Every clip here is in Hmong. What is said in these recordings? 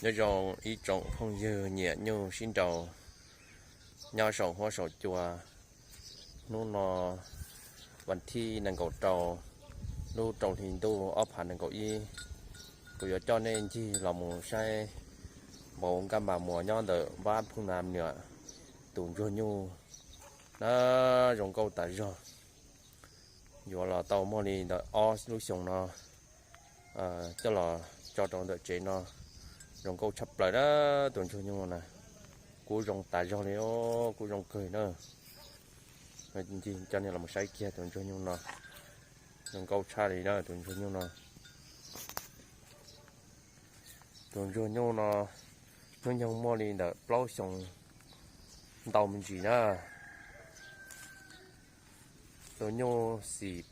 Nyob zoo ib tsoom phooj ywg nyiam nyuj sib nraus nyob saum huab saum cua. Hnub no vas thib nees nkaum rau, lub rau hli ntuj ob phav nees nkaum ib, kuv yuav coj nej ncig los mus saib npau nkaj npas muas nyob ntawm Vaj Phooj Nam Niam tus ntsuag nyuj na, zoo nkauj tas zog. Yuav los tau muaj li ntawm ob lub xyoos no coj los tso rau ntawm tsev no. Zoo nkauj tshaj plaws na, tus ntsuag nyuj na, kub zoo tas zog li, kub zoo kawg na. Coj nej los saib kiag tus ntsuag nyuj no, zoo nkauj tshaj li na tus ntsuag nyuj no. Tus ntsuag nyuj no hnub nyoog muaj li ntawm plaub xyoos ntau me ntsis na. Tus nyuj xim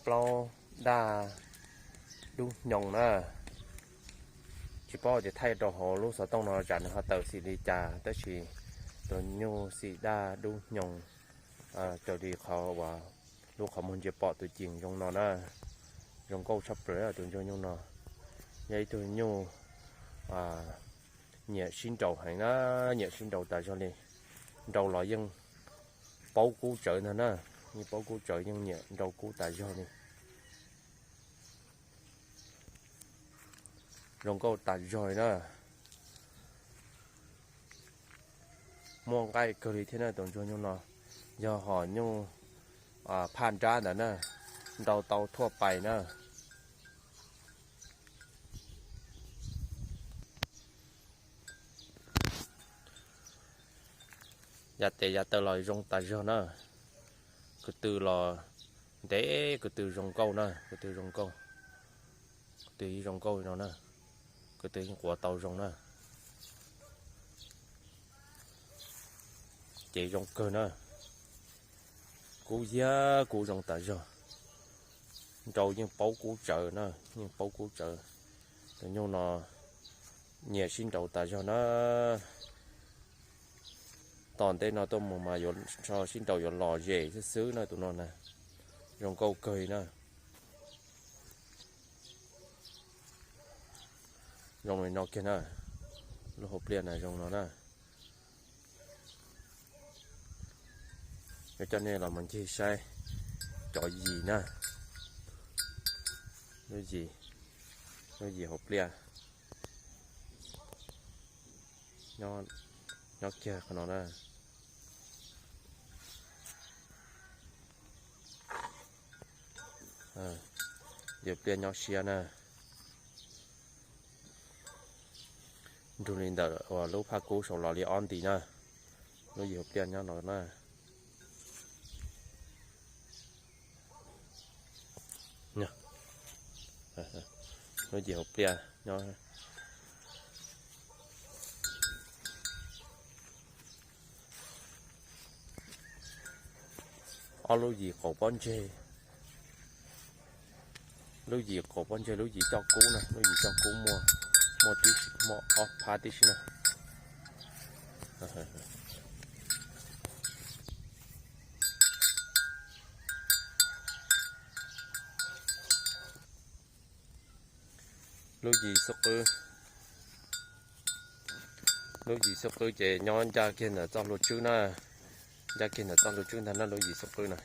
plaub daj dub hnyoo na. Tsis paub tias thaij rau hauv lub xov tooj no tsam nws ho tawm xim li cas, tab sis tus nyuj xim daj dub hnyoo, raws li qhov uas lub qhov muag ntsia pom tus ceem zoo no na. Zoo nkauj tshaj plaws tus ntsuag nyuj no. Yog ib tug nyuj nyiam sib nraus heev na, nyiam sib nraus tas zog li. Nraus los yeej paub kub tsawv ntag na, yeej paub kub tsawv, yeej nyiam nraus kub tas zog li. Zoo nkauj tas zog li na. Muaj nqaij kawg li thiab na tus ntsuag nyuj no. Yog hom nyuj phaj nrab ntawd na, nraus tau thuaj pais na. Yav tes yav taw los zoo tas zog na. Ko tw los ntev, ko tw zoo nkauj na, ko tw zoo nkauj. Ko tw yeej zoo nkauj no na, ko tw yeej quav tau zoo na. Ces zoo kawg na. Kub yag kub zoo tas zog. Nraus yeej paub kub tsawv na, yeej paub kub tsawv. Tus nyuj no nyiam sib nraus tas zog na. Tom ntej no tuaj mus mas yuav sib nraus yuav lom zem xwb xwb na tus no na. Zoo nkauj kawg li na. Zoo li no kiag na. Lub hauv pliaj na zoo no na. Yuav coj nej los mus ncig saib cov yim na. Lub yim, lub yim hauv pliaj. Nyob kiag qhov no na. Yim pliaj nyob siab na. Nrug li ntawm uas lub phaj kub saum los li ob nti na. Lub yim hauv pliaj nyob no na. Lub yim hauv pliaj nyob. Ob lub yim qaum pob ntseg. Lub yim qaum pob ntseg lub yim coj kub na, lub yim coj kub muaj, muaj tib, muaj ob phab tib si na. Lub yim xub qwb, lub yim xub qwb ces nyob ncaj kiag ntawm txoj hlua tswb na, ncaj kiag ntawm txoj hlua tswb ntag na lub yim xub qwb na.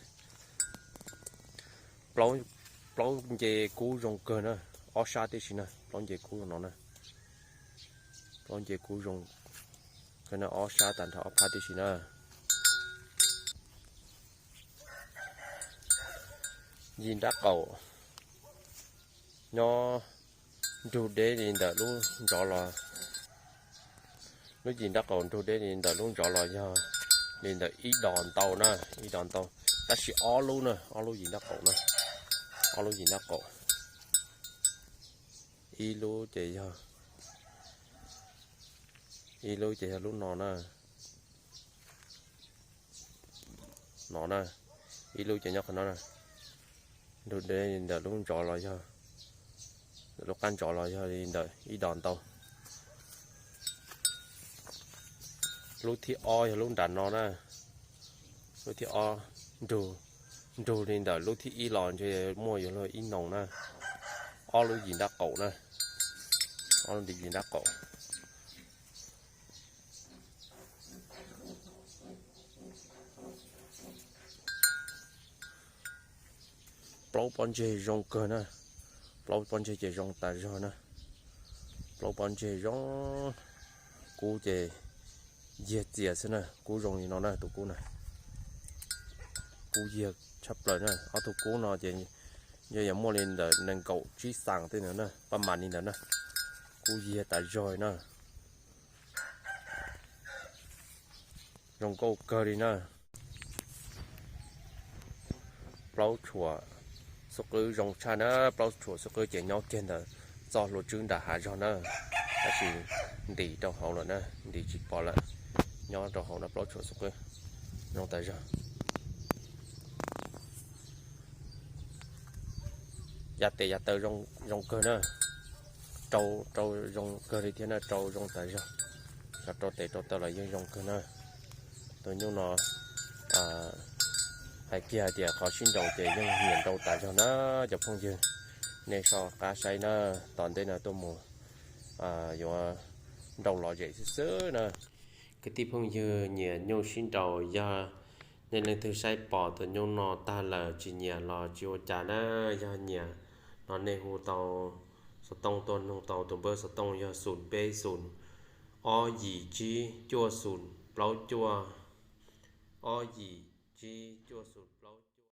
Plaub nce kub zoo kawg na, ob sab tib si na, plaub nce kub no na. Plaub nce kub zoo, ob sab tag nrho ob phab tib si na. Yim nrab qaum nyob nrug deb li ntawm lub ntsov los, lub yim nrab qaum nrug deb li ntawm lub ntsov los yog li ntawm ib dos ntau na, ib dos ntau, tab sis ob lub na, ob lub yim nrab qaum na, ob lub yim nrab qaum. Ib lub ces yog, ib lub ces yog lub no na, no na, ib lub ces nyob qhov no na, nrug deb li ntawm lub ntsov los yog, lub qab ntsov los yog li ntawm ib dos ntau. Lub thib ob yog lub nram no na, lub thib ob nrug, nrug li ntawm lub thib ib los ntshe muaj yuav luag ib noos na, ob lub yim nrab qaum na. Ob lub ntiv nrab qaum. Plaub pob ntseg zoo kawg na. Plaub pob ntseg ces zoo tas zog na. Plaub pob ntseg zoo. Kub ces yiag txias xwb na, kub zoo li no na, tus kub na. Kub yiag tshaj plaws na. Ob tug kub no ces yog yuav muaj li ntawm nees nkaum tsib xas tej ntawd na, paj mas li ntawd na. Kub yiag tas zog na. Zoo nkauj kawg li na. Plaub tshuam xub qwb zoo tshaj na. Plaub tshuam xub qwb ces nyob kiag ntawm txoj hlua tswb nram hav zog na, tab sis ntim rau hauv lawm na, ntim tsis pom lawm. Nyob rau hauv na, plaub tshuam xub qwb zoo tas zog. Ya tes ya taw zoo kawg na. Rau rau zoo kawg li thiab na, rau zoo tas zog. Xyov rau tes rau taw los yeej zoo kawg na. Tus nyuj no hais kiag hais tias qhov sib nraus ces yeej nyiam nrau tas zog na cov phooj ywg. Nej so qab saib na, tom ntej no tuaj mus yuav nrau lom zem xwb xwb na. Kwv tij phooj ywg nyiam nyuj sib nraus, yog nej leej twg saib pom tus nyuj no tag lawm tsis nyiam los tsis ua cas na. Yog nyiam no nej hu tau xov tooj tuaj, nug tau tus npawb xov tooj yog xoom peb xoom ob yim tsib cuaj xoom plaub cuaj, ob yim tsib cuaj xoom